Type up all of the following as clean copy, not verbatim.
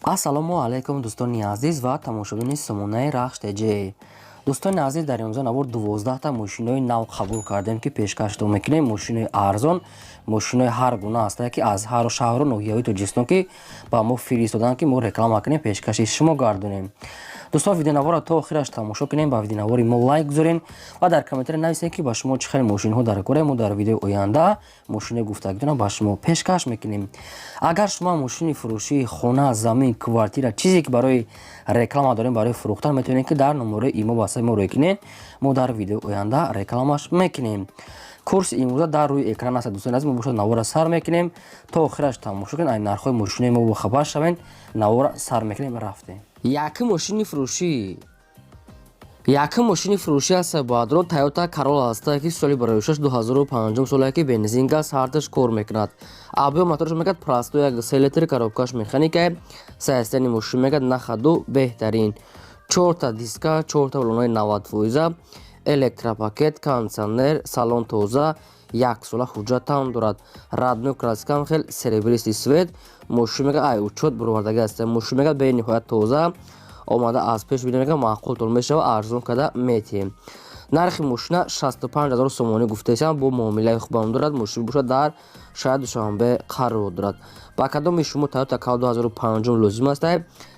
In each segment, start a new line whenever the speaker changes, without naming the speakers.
Ассалому алайкум, дӯстони азиз ва тамошобини сомонаи Рахш ТЖ. Дӯстони азиз, дар имрӯза навор 12та мошинои нав қабул кардем, ки пешкаштон мекунем. Мошинои арзон, мошинои ҳар гуна ҳастае, ки аз ҳар шаҳру ноҳияҳои Тоҷикистон, ки ба мо фиристоданд, ки мо реклама кунем, пешкаши шумо гардонем. Дӯстон, видеонаворро то охираш тамошо кунем, ба видеонавори мо лайк гузорем ва дар комментария нависем, ки ба шумо чӣ хел мошинҳо дар кора. Мо дар видеои оянда мошинои гуфтагитонро ба шумо пешкаш мекунем. Агар шумо мошини фурӯшии хона, замин, квартира, чизе ки барои реклама дорем, барои фурӯхтан, метавонед, ки дар номерои имо васаи мо рӯй кунед. Мо дар видеои оянда рекламаш мекунем. Курси имрӯза дар рӯи экран аст. Дӯстони азиз, мо бошад навора сар мекунем, то охираш тамошо кунед, ай нархҳои мошинои мо бохабар шавед. Навора сар мекунем, рафтем. Якум мошини фурӯшӣ, якум мошини фурӯшӣ аст баъдрон Тойота Королла ҳаста, ки соли бароишаш 2005 соле, ки бензин, газ ҳардаш кор мекунад. Объём мотораш мегӯяд простой, 1,3 литр, коробкаш механика. Состояние мошин мегӯяд на ходу, беҳтарин. Чорта диска, чорта баллонаи 90%, электропакет, кондитсионер, салон тоза, яксола ҳуҷҷатам дорад. Родной краскам хел серебристый цвет. Мошин мега ай учёт буровардагӣ аст. Мошин мега бениҳоят тоза. Омада аз пеш бида, мега маъқултон мешава, арзон карда метиҳем. Нархи мошина 65 000 сомонӣ гуфтаисам, бо муомилаи хубам дорад. Мошин бошад дар шаҳри Душанбе қарор дорад. Ба кадоми шумо Тойота Королла 2005 лозим аст,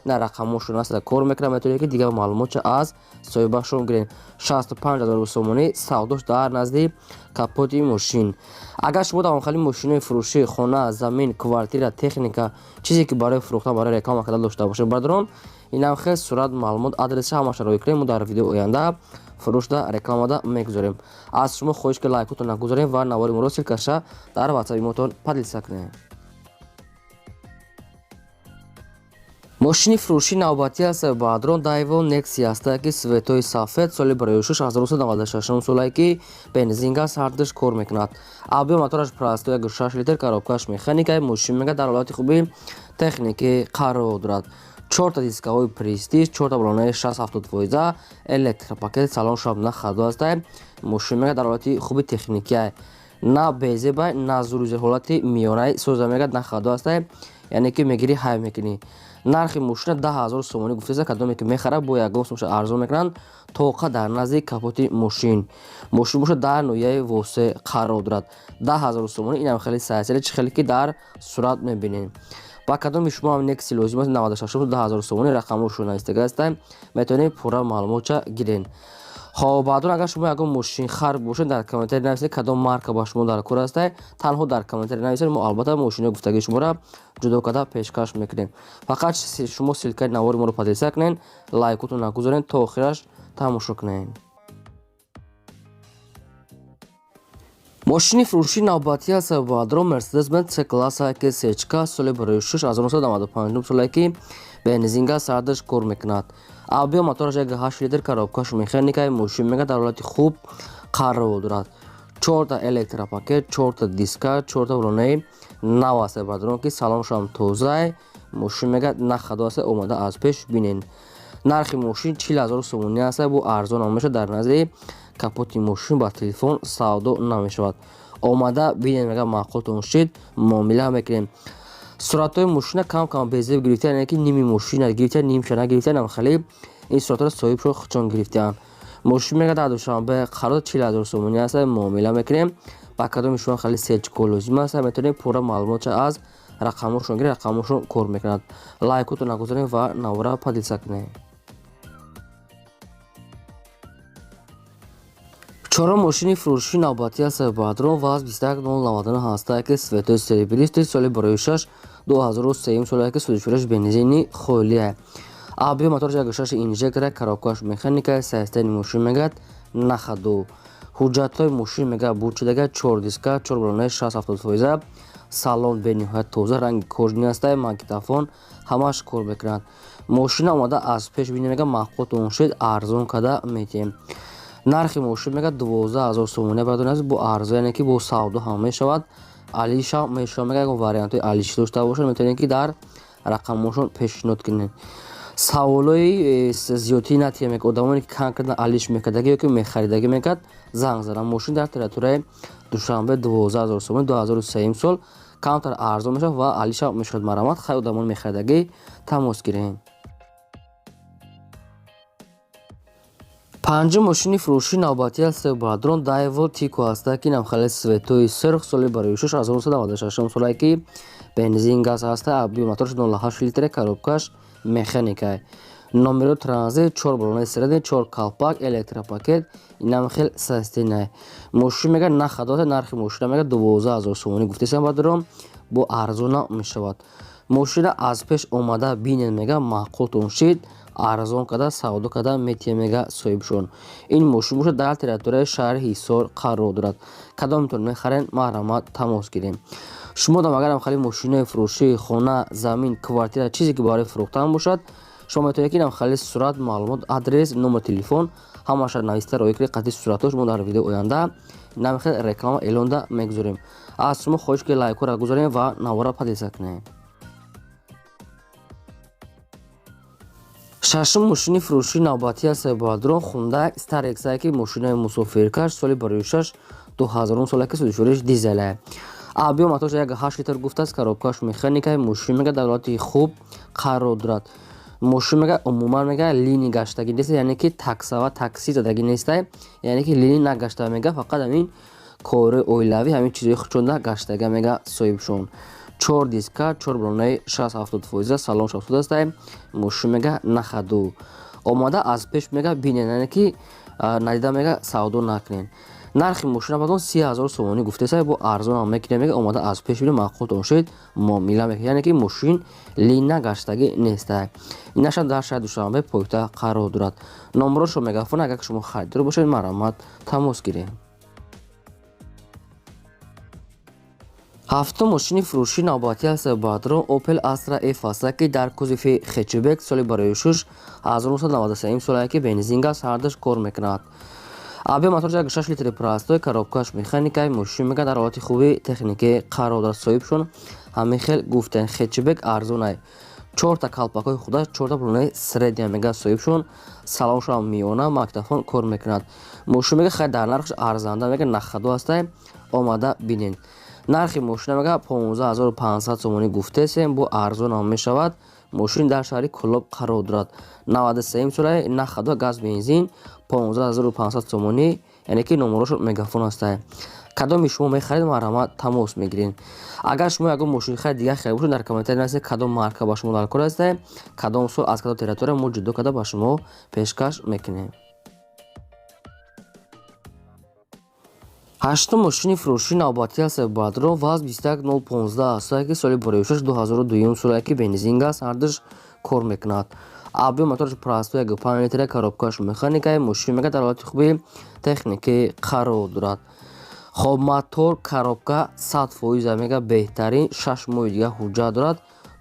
на рақамошон аст, кор мекунад, метавонед, ки дигар маълумотча аз соҳибашон гиред. 65 000 сомонӣ савдош дар назди капоти мошин. Агар шумо давомхали мошинои фурӯшии хона, замин, квартира, техника, чизе ки барои фурӯхтан, барои реклама карда дошта бошед, бародарон, инам хел сурат, маълумот, адреса ҳамаша рӯй кунем. Мо дар видеои оянда фурӯшда, рекламада мегузорем. Аз шумо хоҳиш, ки лайкотон нагузорем ва навори моро ссылкаша дар ватсапи мотон поделиться кунем. Мошини фурӯшии навбатӣ аст баъдрон Дайво Некси ҳаста, ки цветои сафед, соли бароишаш 1996 солае, ки бензин, газ ҳардаш кор мекунад. Объём мотораш простой, 1,6 литр, коробкаш механика. Мошин мега дар ҳолати хуби техникӣ қарор дорад. Чорта дискаҳои престиж, чорта баллонаи 60-70%, электропакет, салон шаб на ходу аста. Мошин мега дар ҳолати хуби техникия, на безебай, на зурузер, ҳолати миёнаи соза, мега на ходу аста, яъне ки мегирӣ, ҳай мекунӣ. Нархи мошина 10 000 сомонӣ гуфтеса, кадоме ки мехара, бо ягон сомоша арзон мекунанд. Тоқа дар назди капоти мошин. Мошин бошад дар ноҳияи Восе қарор дорад. 10 000 сомонӣ. Инам хеле сайсари, чӣ хеле ки дар сурат мебинем. Ба кадоми шумо ҳам Некси лозим аст, 96, 10 000 сомонӣ, рақамҳошо навистага ҳастанд, метавонед пурра маълумотча гирен. Хоб, баъдон агар шумо ягон мошинхар бошед, дар комментарий нависед, кадом марка ба шумо дар кор ҳастад. Танҳо дар комментарий нависед, мо албатта мошинои гуфтагии шуморо ҷудо карда пешкаш мекунем. Фақат шумо ссылкаи навори моро поделиться кунед, лайкотон нагузоред, то охираш тамошо кунед. Мошини фурӯшии навбатӣ аст баъдро Мерседес Бенз С класса, ки сечка, соли барои 1995 соле, ки бензин, газ ҳардаш кор мекунад. Объём мотораш 1,8 литр, коробкаш механика. Мошин мега дар ҳолати хуб қарор дорад. Чорта электропакет, чорта диска, чорта баллонаи нав аст баъдрон, ки салоншам тозае. Мошин мега на ходу аст, омада аз пеш бинен. Нархи мошин 40 000 сомонӣ аст, бо арзон ҳам мешавад. Дар назди капоти мошин ба телефон савдо намешавад. Омада бинед, мега маъқултон шид, муомила мекунем. Суратҳои мошина кам кам безеб гирифта, яъне ки ними мошина гирифта, нимша нагирифта. Хеле ин суратҳоро соҳибшо худшон гирифтаанд. Мошин мега дар Душанбе қарор, 40 000 сомонӣ аст, муомила мекунем. Ба кадоми шумо хеле сечко лозим аст, метавонед пурра маълумотша аз рақамҳошон гиред, рақамҳошон кор мекунад. Лайкотон нагузоред ва навора поделиться кунед. Чорум мошини фурӯшии навбатӣ аст баъдрон ВАЗ 21099 ҳаста, ки цветои серебристый, соли бароишаш 2003 соле, ки сӯзишвораш бензини холия. Объём мотораш 1,6 инжектора, коробкаш механика. Состояние мошин мегӯяд на ходу. Ҳуҷҷатҳои мошин мегӯяд буд шудага, чор диска, чор баллонаи 60-70%, салон бениҳоят тоза, ранги кожаный аста, магнитофон ҳамааш кор мекунад. Мошина омада аз пеш бинед, мега маъқултон шуд, арзон карда метиҳем. Нархи мошин мега 12 000 сомонӣ, бародари азиз, бо арзон, яъне ки бо савдо ҳам мешавад, алишам мешавад. Мега ягон вариантҳои алиши дошта бошад, метавонед, ки дар рақамҳошон пешниҳод кунед. Саволҳои зиёдтӣ натиҳем, мега одамоне ки конкретно алиш мекардагӣ ё ки мехаридагӣ мекард, занг задам. Мошин дар территорияи Душанбе, 12 000 сомонӣ, 2003 сол. Камтар арзон мешавад ва алиша мешавад. Марамат хай одамон мехаридагӣ тамос гирем. Панҷум мошини фурӯшии навбатӣ аст бародарон Daewoo Tico аст, ки инам хеле светои сурх соли барои 1996 солае ки бензин газ ҳаста, объем мотораш 0,8 литр, коробкаш механикай. Номеро транзит, 4 баллони средний, 4 калпак, электропакет, инам хел састинай. Мошин мега нахадота, нархи мошина мега 12000 сомонӣ гуфтесам бародарон, бо арзона мешавад. Мошина аз пеш омада бинен мега маъқултон шид, арзон карда савдо карда метия мега соҳибшон. Ин мошин бошад дар территорияи шаҳри Ҳисор қарор дорад. Кадомтон мехарен, марҳамат тамос гирем. Шумо дам агарам хали мошинои фурӯшии хона, замин, квартира, чизе ки барои фурӯхтан бошад, шумо метавонед ки инам хали сурат, маълумот, адрес, номер телефон ҳамаша нависта роӣ кунед қатъи суратҳош. Мо дар видеои оянда инам хел реклама эълонда мегузорем. Аз шумо хоҳиш ки лайкҳоро гузорем ва навора подписка кунем. Шашум мошини фурӯшии навбатӣ аст бародарон Hyundai Starex, ки мошинаи мусофиркаш соли барои 6 2000 сола ки сӯзишвориш дизеле. Объем мотораш 1,8 литр гуфтааст, коробкаш механика, мошин мега дар ҳолати хуб қарор дорад. Мошин мега умуман мега лини гаштагӣ нест, яъне ки таксава такси задагӣ нестай, яъне ки лини нагашта мега, фақат ҳамин кори оилавӣ ҳамин чизои худшонда гаштага мега соҳибшон. 4 диска, 4 баллонаи 60-70%, салон 70 астай, мошин мега нахаду. Омада аз пеш мега бинен, яъне ки надида мега савдо накунен. Нархи мошина бадон 30000 сомонӣ гуфтесай, бо арзон ҳам мекунем мега, омада аз пеш бинем маъқултон шуд муомила мекунем, яъне ки мошин лина гаштагӣ нестай. Инаша дар шаҳри Душанбе пойтахт қарор дорад. Номерошро мегафон, агар шумо харидор бошед, марҳамат тамос гирем. Ҳафтум мошини фурӯшии навбатӣ аст бародарон Opel Astra F аст, ки дар кузови хэтчбек соли барои 6 1993 солае ки бензин газ ҳардаш кор мекунад. Объем мотораш 1,6 литри простой, коробкаш механикай, мошин мега дар ҳолати хуби техникӣ қарор дорад. Соҳибшон ҳамин хел гуфтанд, хэтчбек арзонай. 4та калпакҳои худаш, 4та баллонаи средняя мега соҳибшон, салоншон миёна, магнитофон кор мекунад. Мошин мега хай дар нархш арзанда мега нахаду ҳастай, омада бинен. Нархи мошина мега 15500 сомонӣ гуфтесем, бо арзон ҳам мешавад. Мошин дар шаҳри Кӯлоб қарор дорад. 93 солаи нахаду газ бензин 15500 сомонӣ, яъне ки номерошон мегафон ҳастай. Кадоми шумо мехаред, марҳамат тамос мегиред. Агар шумо ягон мошинхари дигар харида бошед, дар комментария нависед кадом марка ба шумо даркор ҳастай, кадом сол, аз кадом территория, мо ҷудо карда ба шумо пешкаш мекунем. Ҳаштум мошини фурӯшии навбатӣ аст бародарон ВАЗ 21015 аст, ки соли барои 6 2002 солае ки бензин газ ҳардаш кор мекунад. Объем мотораш простой 1,5 литр, коробкаш механикай, мошин мега дар ҳолати хуби техникӣ қарор дорад. Хоб мотор, коробка 100% мега беҳтарин, 6 моҳи дига ҳуҷҷат дорад,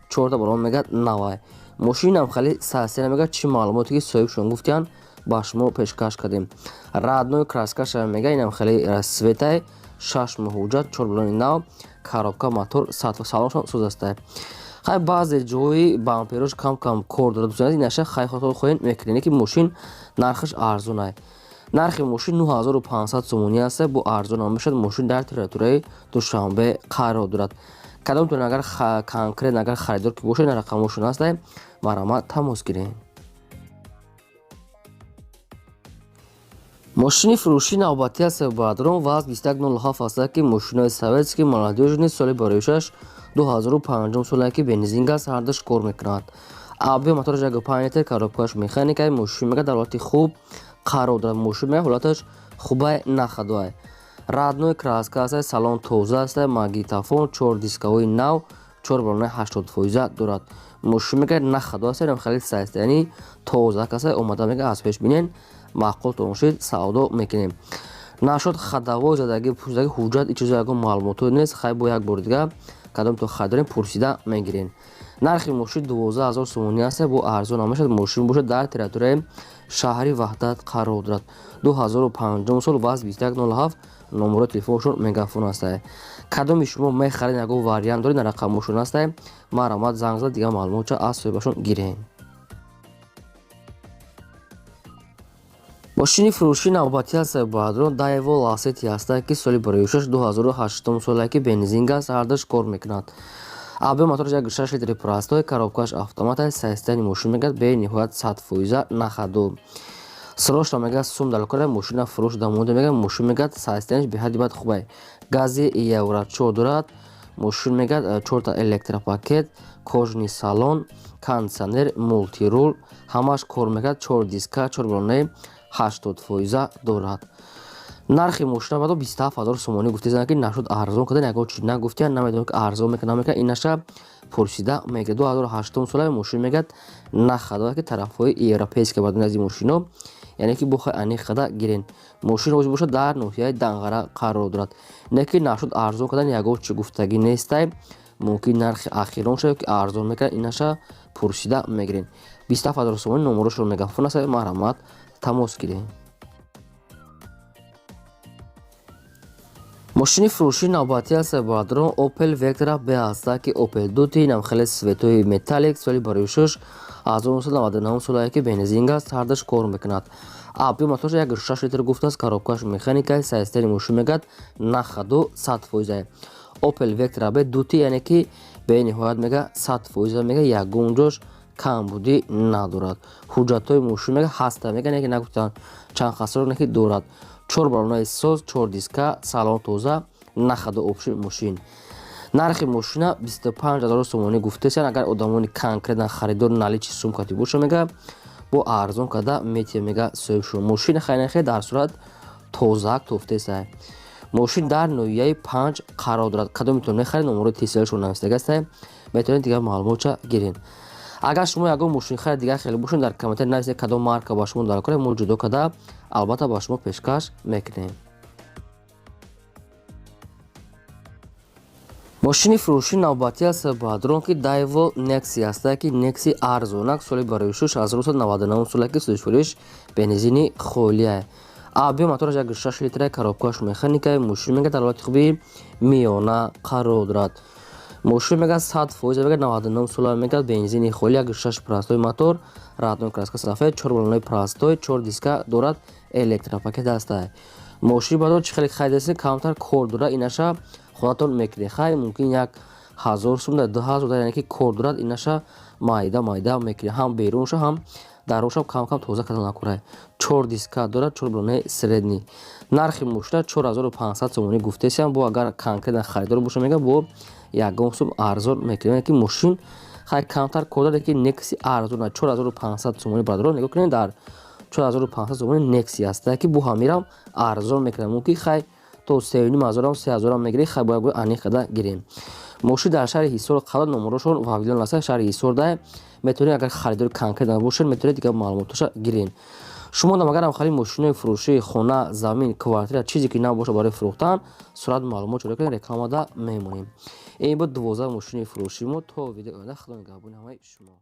4та баллон мега навай. Мошинам хеле састена мега, чӣ маълумоте ки соҳибшон гуфтиянд ба шумо пешкаш кардем. Родной краскаша мега инам хеле светай, 6 моҳ ҳуҷҷат, 4 баллони нав, коробка, мотор 100, салоншон соз астай. Хай баъзе ҷои бамперош кам-кам кор дорад, дӯстони азиз, инаша хай хотир хоҳед мекунед, ки мошин нархаш арзонай. Нархи мошин 9500 сомонӣ аст, бо арзон ҳам мешавад. Мошин дар территорияи Душанбе қарор дорад. Кадомтон агар конкретно агар харидор ки бошед, рақамошон ҳастай, марҳамат тамос гиред. Мошини фурӯшии навбатӣ аст бародарон ВАЗ 2107 аст, ки мошинои советский молодёжный соли барои 6 2005 солае ки бензин газ ҳардаш кор мекунад. Объем мотораш 1,5 литр, коробкаш механикай, мошин мега дар ҳолати хуб қарор дорад. Мошин мега ҳолаташ хубай нахадуай. Родной краска аст, салон тоза аст, магнитофон, 4 дискаҳои нав, 4 баллонаи 80% дорад. Мошин мега нахаду аст, инам хеле сайст, яъне тоза аст, омада мега аз пеш бинен, маъқултон шуд, савдо мекунем. Нашуд хадавой задагӣ, пурсидаги ҳуҷҷат, ин чизо ягон маълумотҳо нест, хай бо як бор дига кадомтон харидорем пурсида мегирем. Нархи мошин 12000 сомонӣ аст, бо арзон ҳам мешавад. Мошин бошад дар территорияи шаҳри Ваҳдат қарор дорад. 2005 сол ВАЗ 2107, номерои телефоншон мегафон аст. Кадоми шумо мехаред, ягон вариант доред, рақамошон аст, марҳамат занг зад, дигар маълумотча аз соҳибашон гирем. Мошини фурӯшии навбатӣ аст, бародарон, Daewoo Lacetti ҳастанд, ки соли барои 2008 соле, ки бензин, газ ҳардаш кор мекунад. Объём мотораш 1,6 литри простой, коробкаш автомат аст. Состояние мошин мегӯяд бениҳоят 100%, на ходу. Срочно мегӯяд сум дар кора, мошина фурӯш дамода мегӯяд. Мошин мегӯяд состояние ш беҳади бад хубай. Гази евро 4 дорад. Мошин мегӯяд чорта электропакет, кожаный салон, кондиционер, мультируль, ҳамаш кор мекунад, чор диска, чор баллонаи 80% дорад. Нархи мошина бадо 27 000 сомонӣ гуфтезанд, ки нашуд арзон кардан, ягон чиз нагуфтиян. Намедонам, ки арзон мекунад, намекунад, инаша пурсида мегӯяд. 2008 сола мошин мегӯяд, на ходу, ки тарафҳои европейска бад нази мошино, яъне ки бухай аниқ када гирен. Мошин ҳозир бошад дар ноҳияи Данғара қарор дорад. Не ки нашуд арзон кардан, ягон чи гуфтагӣ нестай. Мумкин нархи ахирон шавад, ки арзон мекунад, инаша пурсида мегирен. 27 000 сомонӣ, номерошро мегафон аст, марҳамат, тамос гиред. Мошини фурӯшии навбатӣ аст, бародарон, Opel Vectra B ҳаста, ки Opel Duty, инам хеле цвет ои металлик, соли барои 1999 солае, ки бензин, газ ҳардаш кор мекунад. Объём мотораш 1,6 литр гуфтааст, коробкаш механика. Состояние мошин мегӯяд на ходу, 100%. Opel Vectra B Duty, яъне ки бениҳоят мега 100% мега, ягон ҷош камбудӣ надорад. Ҳуҷҷатҳои мошин мега ҳаста, мега, не ки нагуфтанд чанд хасор, не ки дорад. Чор баллонаи соз, чор диска, салон тоза, на ходу общий мошин. Нархи мошина 25 000 сомонӣ гуфтесян. Агар одамони конкретно харидор наличный сумкати боша, мега бо арзон карда метия, мега соҳиб шуд. Мошина хайнахе дар сурат тозаак тофтесай. Мошин дар ноҳияи Панҷ қарор дорад. Кадомитон мехаред, номерои тиселшон навистагастай, метавонед дигар маълумотша гиред. Агар шумо ягон мошинхари дигар хеле бошед, дар комментарий нависед, кадом марка ба шумо дар кора, мо ҷудо карда албатта ба шумо пешкаш мекунем. Мошини фурӯшии навбатӣ аст, бародарон, ки Daewoo Nexia ҳаста, ки Nexia арзонак, соли барои 1999 сола, ки сӯзишвориш бензини холия. Объём мотораш 1,6 литра, коробкаш механика. Мошин мега дар ҳолати хуби миёна қарор дорад. Мошин мега 100% мега, 99 сола мега, бензини холи, 1,6 простой мотор, родной краска сафед, чор баллонаи простой, чор диска дорад, электропакет ҳаста. Мошин бадор чӣ хеле харидасед, камтар кор дорад, инаша худатон мекунед. Хай, мумкин 1000 сум да 2000 да, яъне ки кор дорад, инаша майда майда мекунед, ҳам берунша, ҳам дарунша кам кам тоза карда накурай. Чор диска дорад, чор баллонаи средний. Нархи мошина 4500 сомонӣ гуфтесиям. Бо агар конкретно харидор боша, мега бо ягон сум арзон мекунем, ки мошин хай камтар кор дорад, ки Nexia арзон 4500 сомонӣ. Бародарон, нигоҳ кунед, дар 4500 сомонӣ Nexia ҳаста, ки бо ҳамирам арзон мекунам. Мумкин хай то 3,5 ҳазорам, 3 ҳазорам мегирӣ. Хай, бояд гӯй аниқ карда гирем. Мошин дар шаҳри Ҳисор қарор, номерошон Вавилон аст, шаҳри Ҳисор да. Метавонед, агар харидори конкретно бошед, метавонед дигар маълумотоша гирем. Шумо дам агарам хари мошинои фурӯшии хона, замин, квартира, чизе ки набошад барои фурӯхтан, сурат маълумот ҷудо кунед, рекламада мемонем. Ин буд 12 мошини фурӯшии мо. То видеои оянда, худо нигаҳбони ҳамаи шумо.